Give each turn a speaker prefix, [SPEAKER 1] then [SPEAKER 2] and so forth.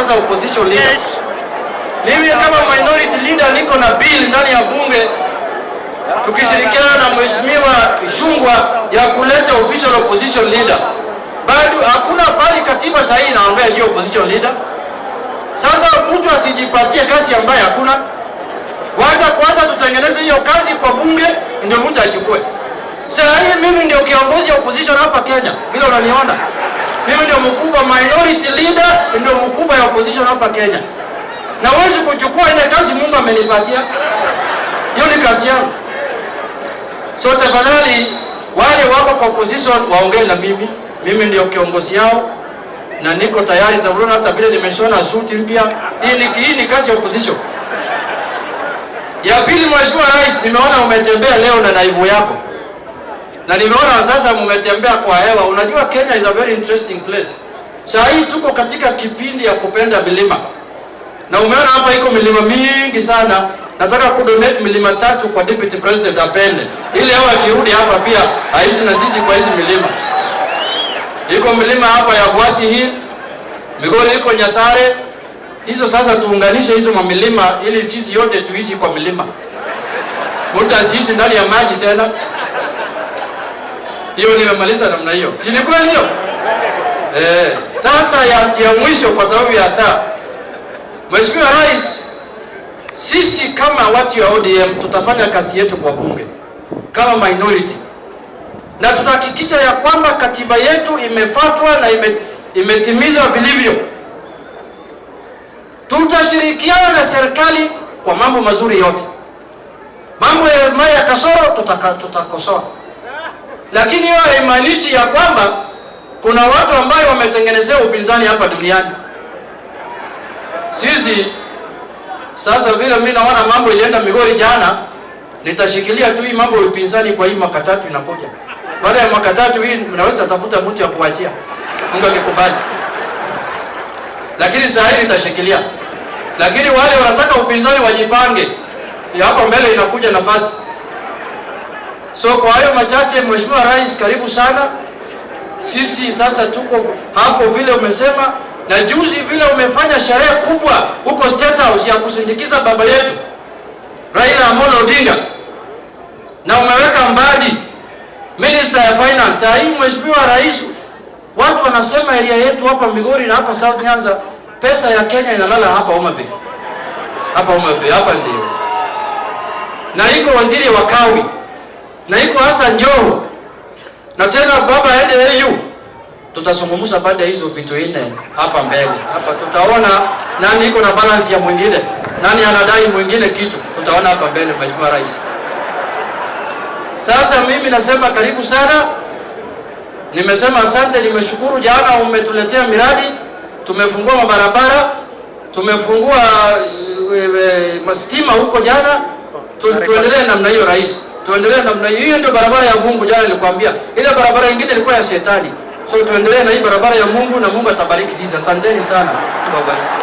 [SPEAKER 1] sasa opposition leader. Mimi kama minority leader niko na bill ndani ya bunge tukishirikiana na Mheshimiwa Ichung'wah ya kuleta official opposition leader. Bado hakuna pali katiba sahihi inaongea juu opposition leader. Sasa mtu asijipatie kazi ambayo hakuna. Wacha kwanza tutengeneze hiyo kazi kwa bunge ndio mtu achukue. Sasa hii mimi ndio kiongozi wa opposition hapa Kenya, vile unaniona. Mimi ndio mkubwa, minority leader ndio mkubwa ya opposition hapa Kenya. Na huwezi kuchukua ile kazi Mungu amenipatia. Hiyo ni kazi yangu. So tafadhali wale wako kwa opposition waongee na mimi. Mimi ndio kiongozi yao na niko tayari. Zaurona hata vile nimeshona suti mpya. Hii ni kazi ya opposition. Ya pili, Mheshimiwa Rais, nimeona umetembea leo na naibu yako na nimeona sasa mmetembea kwa hewa. Unajua Kenya is a very interesting place. Saa hii tuko katika kipindi ya kupenda milima, na umeona hapa iko milima mingi sana. Nataka kudonate milima tatu kwa Deputy President apende, ili hao akirudi hapa pia aishi na sisi kwa hizi milima. Iko milima hapa ya Gwasi Hill, Migori iko Nyasare. Hizo sasa tuunganishe hizo mamilima ili sisi yote tuishi kwa milima, mtu asiishi ndani ya maji tena. Hiyo nimemaliza namna hiyo, si ni kweli hiyo? Eh, sasa ya mwisho kwa sababu ya saa, Mheshimiwa Rais, sisi kama watu ya ODM tutafanya kazi yetu kwa bunge kama minority, na tutahakikisha ya kwamba katiba yetu imefuatwa na imetimizwa vilivyo. Tutashirikiana na serikali kwa mambo mazuri yote. Mambo ya kasoro tutakosoa, lakini hiyo haimaanishi ya kwamba kuna watu ambayo wametengenezea upinzani hapa duniani. Sisi sasa, vile mimi naona mambo ilienda Migori jana, nitashikilia tu hii mambo ya upinzani kwa hii mwaka 3 inakuja. Baada ya mwaka 3 hii mnaweza tafuta mtu ya kuachia, Mungu akikubali, lakini saa hii nitashikilia. Lakini wale wanataka upinzani wajipange, ya hapa mbele inakuja nafasi. So kwa hayo machache, Mheshimiwa Rais, karibu sana. Sisi sasa tuko hapo vile umesema, na juzi vile umefanya sherehe kubwa huko State House ya kusindikiza baba yetu Raila Amolo Odinga, na umeweka Mbadi Minister ya Finance. Saa hii Mheshimiwa Rais, watu wanasema area yetu hapa Migori na hapa South Nyanza, pesa ya Kenya inalala hapa Homa Bay, hapa Homa Bay, hapa ndio. Na iko waziri wa kawi na iko Hassan Joho na tena baba aende AU. Tutazungumza baada ya hizo vitu nne hapa mbele hapa, tutaona nani iko na balance ya mwingine, nani anadai mwingine kitu, tutaona hapa mbele, Mheshimiwa Rais. Sasa mimi nasema karibu sana, nimesema asante, nimeshukuru. Jana umetuletea miradi, tumefungua mabarabara, tumefungua stima huko jana. Tuendelee namna hiyo rais, tuendelee namna hiyo. Hiyo ndio barabara ya Mungu. Jana nilikwambia ile barabara nyingine ilikuwa ya shetani, so tuendelee na hii barabara ya Mungu na Mungu atabariki sisi. Asanteni sana, Mungu awabariki.